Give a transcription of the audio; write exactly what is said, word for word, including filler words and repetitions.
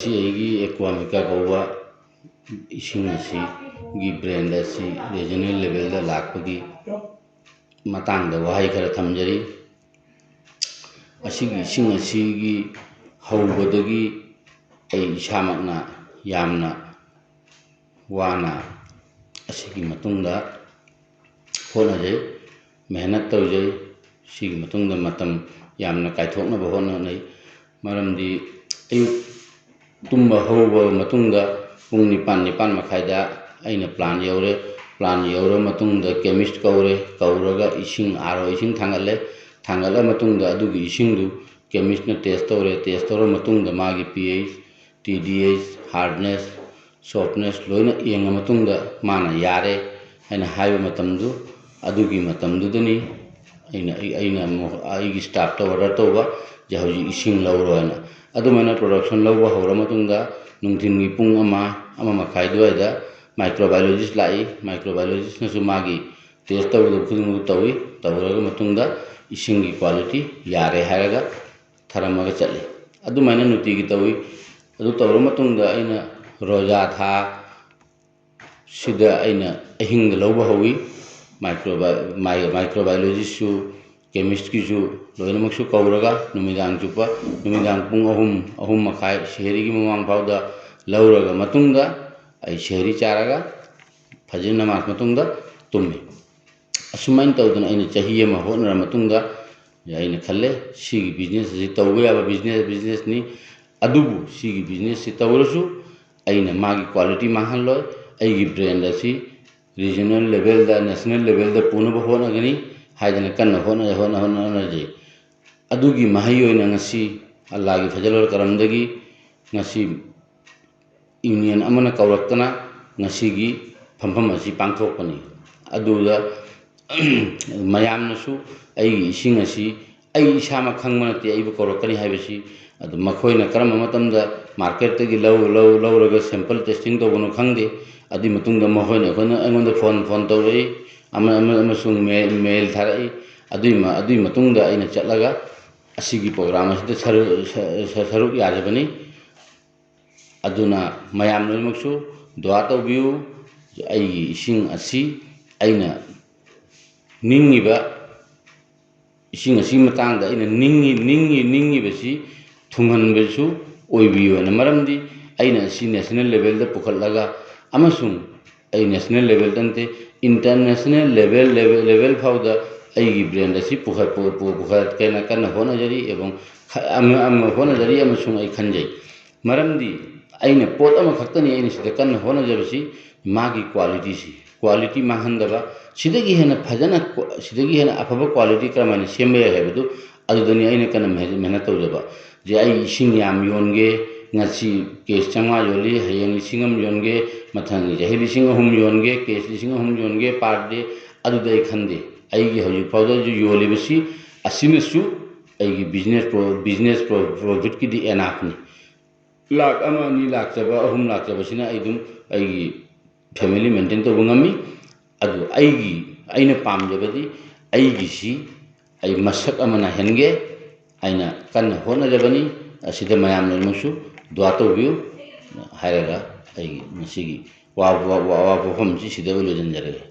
ꯉꯁꯤ ꯑꯩꯒꯤ ꯑꯦꯀ꯭ꯋꯥꯃꯤꯀꯥ ꯀꯧꯕ ꯏꯁꯤꯡ ꯑꯁꯤꯒꯤ ꯕ꯭ꯔꯦꯟ ꯑꯁꯤ ꯔꯤꯖꯅꯦꯜ ꯂꯦꯚꯦꯜꯗ ꯂꯥꯛꯄꯒꯤ ꯃꯇꯥꯡꯗ ꯋꯥꯍꯩ ꯈꯔ ꯊꯝꯖꯔꯤ꯫ ꯑꯁꯤꯒꯤ ꯏꯁꯤꯡ ꯑꯁꯤꯒꯤ ꯍꯧꯕꯗꯒꯤ ꯑꯩ ꯏꯁꯥꯃꯛꯅ ꯌꯥꯝꯅ ꯋꯥꯅ ꯑꯁꯤꯒꯤ ꯃꯇꯨꯡꯗ ꯍꯣꯠꯅꯖꯩ, ꯃꯦꯍꯅꯠ ꯇꯧꯖꯩ꯫ ꯁꯤꯒꯤ ꯃꯇꯨꯡꯗ ꯃꯇꯝ ꯌꯥꯝꯅ ꯀꯥꯏꯊꯣꯛꯅꯕ ꯍꯣꯠꯅꯅꯩ꯫ ꯃꯔꯝꯗꯤ ꯑꯌꯨꯛ ꯇꯨꯝꯕ ꯍꯧꯕ ꯃꯇꯨꯡꯗ ꯄꯨꯡ ꯅꯤꯄꯥꯟ, ꯅꯤꯄꯥꯟ ꯃꯈꯥꯏꯗ ꯑꯩꯅ ꯄ꯭ꯂꯥꯟ ꯌꯧꯔꯦ꯫ ꯄ꯭ꯂꯥꯟ ꯌꯧꯔ ꯃꯇꯨꯡꯗ ꯀꯦꯃꯤꯁ ꯀꯧꯔꯦ, ꯀꯧꯔꯒ ꯏꯁꯤꯡ, ꯑꯥꯔ ꯑꯣ ꯏꯁꯤꯡ ꯊꯥꯡꯒꯠꯂꯦ꯫ ꯊꯥꯡꯒꯠꯂ ꯃꯇꯨꯡꯗ ꯑꯗꯨꯒꯤ ꯏꯁꯤꯡꯗꯨ ꯀꯦꯃꯤꯁꯅ ꯇꯦꯁ ꯇꯧꯔꯦ꯫ ꯇꯦꯁ ꯇꯧꯔ ꯃꯇꯨꯡꯗ ꯃꯥꯒꯤ P H, T D H, hardness, softness ꯂꯣꯏꯅ ꯌꯦꯡꯉ ꯃꯇꯨꯡꯗ ꯃꯥꯅ ꯌꯥꯔꯦ ꯍꯥꯏꯅ ꯍꯥꯏꯕ ꯃꯇꯝꯗꯨ, ꯑꯗꯨꯒꯤ ꯃꯇꯝꯗꯨꯗꯅꯤ ꯑꯩꯅ, ꯑꯩ-, ꯑꯩꯅ ꯑꯃꯨꯛ ꯑꯩꯒꯤ ꯁ꯭ꯇꯥꯐꯇ ꯑꯣꯔꯗꯔ ꯇꯧꯕ, "ꯁꯦ, ꯍꯧꯖꯤꯛ ꯏꯁꯤꯡ ꯂꯧꯔꯣ" ꯍꯥꯏꯅ꯫ ꯑꯗꯨꯃꯥꯏꯅ ꯄ꯭ꯔꯣꯗꯛꯁꯟ ꯂꯧꯕ ꯍꯧꯔ ꯃꯇꯨꯡꯗ ꯅꯨꯡꯊꯤꯟꯒꯤ ꯄꯨꯡ ꯑꯃ, ꯑꯃ ꯃꯈꯥꯏ ꯑꯗꯨꯋꯥꯏꯗ ꯃꯥꯏꯀ꯭ꯔꯣꯕꯥꯏꯑꯣꯂꯣꯖꯤꯁ ꯂꯥꯛꯏ꯫ ꯃꯥꯏꯀ꯭ꯔꯣꯕꯥꯏꯑꯣꯂꯣꯖꯤꯁꯅꯁꯨ ꯃꯥꯒꯤ ꯇꯦꯁ ꯇꯧꯒꯗꯕ ꯈꯨꯗꯤꯡꯃꯛ ꯇꯧꯏ꯫ ꯇꯧꯔꯕ ꯃꯇꯨꯡꯗ ꯏꯁꯤꯡꯒꯤ ꯀ꯭ꯋꯥꯂꯤꯇꯤ ꯌꯥꯔꯦ ꯍꯥꯏꯔꯒ ꯊꯔꯝꯃꯒ ꯆꯠꯂꯤ꯫ ꯑꯗꯨꯃꯥꯏꯅ ꯅꯨꯡꯇꯤꯒꯤ ꯇꯧꯏ꯫ ꯑꯗꯨ ꯇꯧꯔ ꯃꯇꯨꯡꯗ ꯑꯩꯅ ꯔꯣꯖꯥ ꯊꯥ ꯁꯤꯗ ꯑꯩꯅ ꯑꯍꯤꯡꯗ ꯂꯧꯕ ꯍꯧꯏ꯫ ꯃꯥꯏꯀ꯭ꯔꯣꯕꯥꯏ-, ꯃꯥꯏ-, ꯃꯥꯏꯀ꯭ꯔꯣꯕꯥꯏꯑꯣꯂꯣꯖꯤꯁꯁꯨ, ꯀꯦꯃꯤꯁꯀꯤꯁꯨ ꯂꯣꯏꯅꯃꯛꯁꯨ ꯀꯧꯔꯒ ꯅꯨꯃꯤꯗꯥꯡ ꯆꯨꯞꯄ, ꯅꯨꯃꯤꯗꯥꯡ ꯄꯨꯡ ꯑꯍꯨꯝ, ꯑꯍꯨꯝ ꯃꯈꯥꯏ, ꯁꯦꯍꯔꯤꯒꯤ ꯃꯃꯥꯡ ꯐꯥꯎꯗ ꯂꯧꯔꯒ ꯃꯇꯨꯡꯗ ꯑꯩ ꯁꯦꯍꯔꯤ ꯆꯥꯔꯒ ꯐꯖꯔ ꯅꯃꯥꯖ ꯃꯇꯨꯡꯗ ꯇꯨꯝꯃꯤ꯫ ꯑꯁꯨꯃꯥꯏꯅ ꯇꯧꯗꯅ ꯑꯩꯅ ꯆꯍꯤ ꯑꯃ ꯍꯣꯠꯅꯔ ꯃꯇꯨꯡꯗ ꯑꯩꯅ ꯈꯜꯂꯦ, ꯁꯤꯒꯤ ꯕꯤꯖꯤꯅꯦꯁ ꯑꯁꯤ ꯇꯧꯕ ꯌꯥꯕ ꯕꯤꯖꯤꯅꯦꯁ, ꯕꯤꯖꯤꯅꯦꯁꯅꯤ꯫ ꯑꯗꯨꯕꯨ ꯁꯤꯒꯤ ꯕꯤꯖꯤꯅꯦꯁꯁꯤ ꯇꯧꯔꯁꯨ ꯑꯩꯅ ꯃꯥꯒꯤ ꯀ꯭ꯋꯥꯂꯤꯇꯤ ꯃꯥꯡꯍꯜꯂꯣꯏ, ꯑꯩꯒꯤ ꯕ꯭ꯔꯦꯟ ꯑꯁꯤ ꯔꯤꯖꯅꯦꯜ ꯂꯦꯚꯦꯜꯗ, ꯅꯦꯁꯅꯦꯜ ꯂꯦꯚꯦꯜꯗ ꯄꯨꯅꯕ ꯍꯣꯠꯅꯒꯅꯤ ꯍꯥꯏꯗꯅ ꯀꯟꯅ ꯍꯣꯠꯅ-, ꯍꯣꯠꯅ-, ꯍꯣꯠꯅꯖꯩ꯫ ꯑꯗꯨꯒꯤ ꯃꯍꯩ ꯑꯣꯏꯅ ꯉꯁꯤ ꯑꯜꯂꯥꯒꯤ ꯐꯖꯜ ꯀꯔꯝꯗꯒꯤ ꯉꯁꯤ ꯌꯨꯅꯤꯌꯟ ꯑꯃꯅ ꯀꯧꯔꯛꯇꯅ ꯉꯁꯤꯒꯤ ꯐꯝꯐꯝ ꯑꯁꯤ ꯄꯥꯡꯊꯣꯛꯄꯅꯤ꯫ ꯑꯗꯨꯗ ꯃꯌꯥꯝꯅꯁꯨ ꯑꯩꯒꯤ ꯏꯁꯤꯡ ꯑꯁꯤ ꯑꯩ ꯏꯁꯥꯃꯛ ꯈꯪꯕ ꯅꯠꯇꯦ, ꯑꯩꯕꯨ ꯀꯧꯔꯛꯀꯅꯤ ꯍꯥꯏꯕꯁꯤ꯫ ꯑꯗꯨ ꯃꯈꯣꯏꯅ ꯀꯔꯝꯕ ꯃꯇꯝꯗ ꯃꯥꯔꯀꯦꯠꯇꯒꯤ ꯂꯧ-, ꯂꯧ-, ꯂꯧꯔꯒ ꯁꯦꯝꯄꯜ ꯇꯦꯁꯇꯤꯡ ꯇꯧꯕꯅꯣ ꯈꯪꯗꯦ꯫ ꯑꯗꯨꯒꯤ ꯃꯇꯨꯡꯗ ꯃꯈꯣꯏꯅ ꯑꯩꯈꯣꯏꯅ, ꯑꯩꯉꯣꯟꯗ ꯐꯣꯟ, ꯐꯣꯟ ꯇꯧꯔꯛꯏ, ꯑꯃ-, ꯑꯃ-, ꯑꯃꯁꯨꯡ ꯃꯦ-, ꯃꯦꯜ ꯊꯥꯔꯛꯏ꯫ ꯑꯗꯨꯒꯤ ꯃ-, ꯑꯗꯨꯒꯤ ꯃꯇꯨꯡꯗ ꯑꯩꯅ ꯆꯠꯂꯒ ꯑꯁꯤꯒꯤ ꯄ꯭ꯔꯣꯒ꯭ꯔꯥꯝ ꯑꯁꯤꯗ ꯁꯔꯨ-, ꯁ-, ꯁ-, ꯁꯔꯨꯛ ꯌꯥꯖꯕꯅꯤ꯫ ꯑꯗꯨꯅ ꯃꯌꯥꯝ ꯂꯣꯏꯅꯃꯛꯁꯨ ꯗꯨꯋꯥ ꯇꯧꯕꯤꯌꯨ꯫ ꯑꯩꯒꯤ ꯏꯁꯤꯡ ꯑꯁꯤ ꯑꯩꯅ ꯅꯤꯡꯉꯤꯕ ꯏꯁꯤꯡ ꯑꯁꯤꯒꯤ ꯃꯇꯥꯡꯗ ꯑꯩꯅ ꯅꯤꯡꯉꯤ ꯅꯤꯡꯉꯤ ꯅꯤꯡꯉꯤꯕꯁꯤ ꯊꯨꯡꯍꯟꯕꯁꯨ ꯑꯣꯏꯕꯤꯌꯨ ꯍꯥꯏꯅ꯫ ꯃꯔꯝꯗꯤ ꯑꯩꯅ ꯑꯁꯤ ꯅꯦꯁꯅꯦꯜ ꯂꯦꯚꯦꯜꯗ ꯄꯨꯈꯠꯂꯒ ꯑꯃꯁꯨꯡ ꯑꯩ ꯅꯦꯁꯅꯦꯜ ꯂꯦꯚꯦꯜꯗ ꯅꯠꯇꯦ, ꯏꯟꯇꯔꯅꯦꯁꯅꯦꯜ ꯂꯦꯚꯦꯜ ꯂꯦꯚꯦꯜ ꯂꯦꯚꯦꯜ ꯐꯥꯎꯗ ꯑꯩꯒꯤ ꯕ꯭ꯔꯦꯟ ꯑꯁꯤ ꯄꯨꯈꯠ ꯄꯨ- ꯄꯨ- ꯄꯨꯈꯠꯀꯦꯅ ꯀꯟꯅ ꯍꯣꯠꯅꯖꯔꯤ꯫ ꯑꯦꯕꯝ ꯈ- ꯑꯃ ꯑꯃ ꯍꯣꯠꯅꯖꯔꯤ ꯑꯃꯁꯨꯡ ꯑꯩ ꯈꯟꯖꯩ꯫ ꯃꯔꯝꯗꯤ ꯑꯩꯅ ꯄꯣꯠ ꯑꯃꯈꯛꯇꯅꯤ ꯑꯩꯅ ꯁꯤꯗ ꯀꯟꯅ ꯍꯣꯠꯅꯖꯕꯁꯤ, ꯃꯥꯒꯤ ꯀ꯭ꯋꯥꯂꯤꯇꯤꯁꯤ, ꯀ꯭ꯋꯥꯂꯤꯇꯤ ꯃꯥꯡꯍꯟꯗꯕ, ꯁꯤꯗꯒꯤ ꯍꯦꯟꯅ ꯐꯖꯅ ꯀ꯭ꯋꯥ- ꯁꯤꯗꯒꯤ ꯍꯦꯟꯅ ꯑꯐꯕ ꯀ꯭ꯋꯥꯂꯤꯇꯤ ꯀꯔꯝꯍꯥꯏꯅ ꯁꯦꯝꯕ ꯌꯥꯏ ꯍꯥꯏꯕꯗꯨ ꯑꯗꯨꯗꯅꯤ ꯑꯩꯅ ꯀꯟꯅ ꯃꯦꯍ- ꯃꯦꯍꯅꯠ ꯇꯧꯖꯕ꯫ ꯖꯦ, ꯑꯩ ꯏꯁꯤꯡ ꯌꯥꯝ ꯌꯣꯟꯒꯦ, ꯉꯁꯤ ꯀꯦꯁ ꯆꯥꯝꯃꯉꯥ ꯌꯣꯜꯂꯤ, ꯍꯌꯦꯡ ꯂꯤꯁꯤꯡ ꯑꯃ ꯌꯣꯟꯒꯦ, ꯃꯊꯪꯒꯤ ꯆꯍꯤ ꯂꯤꯁꯤꯡ ꯑꯍꯨꯝ ꯌꯣꯟꯒꯦ, ꯀꯦꯁ ꯂꯤꯁꯤꯡ ꯑꯍꯨꯝ ꯌꯣꯟꯒꯦ ꯄꯥꯔ ꯗꯦ, ꯑꯗꯨꯗ ꯑꯩ ꯈꯟꯗꯦ꯫ ꯑꯩꯒꯤ ꯍꯧꯖꯤꯛ ꯐꯥꯎꯗ ꯍꯧꯖꯤꯛ ꯌꯣꯜꯂꯤꯕꯁꯤ ꯑꯁꯤꯅꯁꯨ ꯑꯩꯒꯤ ꯕꯤꯖꯤꯅꯦꯁ ꯄ꯭ꯔꯣ- ꯕꯤꯖꯤꯅꯦꯁ ꯄ꯭ꯔꯣ- ꯄ꯭ꯔꯣꯐꯤꯠꯀꯤꯗꯤ ꯑꯦꯅꯥꯐꯅꯤ꯫ ꯂꯥꯛ ꯑꯃ ꯑꯅꯤ ꯂꯥꯛꯆꯕ, ꯑꯍꯨꯝ ꯂꯥꯛꯆꯕꯁꯤꯅ ꯑꯩ ꯑꯗꯨꯝ ꯑꯩꯒꯤ ꯐꯦꯃꯤꯂꯤ ꯃꯦꯟꯇꯦꯟ ꯇꯧꯕ ꯉꯝꯃꯤ꯫ ꯑꯗꯨ ꯑꯩꯒꯤ ꯑꯩꯅ ꯄꯥꯝꯖꯕꯗꯤ ꯑꯩꯒꯤꯁꯤ ꯑꯩ ꯃꯁꯛ ꯑꯃ ꯅꯥꯏꯍꯟꯒꯦ ꯍꯥꯏꯅ ꯀꯟꯅ ꯍꯣꯠꯅꯖꯕꯅꯤ꯫ ꯑꯁꯤꯗ ꯃꯌꯥꯝ ꯂꯣꯏꯅꯃꯛꯁꯨ ꯗꯨꯋꯥ ꯇꯧꯕꯤꯌꯨ ꯍꯥꯏꯔꯒ ꯑꯩꯒꯤ ꯉꯁꯤꯒꯤ ꯋꯥ- ꯋꯥ- ꯋꯥ- ꯋꯥ ꯋꯥꯐꯝꯁꯤ ꯁꯤꯗ ꯑꯣꯏ ꯂꯣꯏꯁꯤꯟꯖꯔꯒꯦ꯫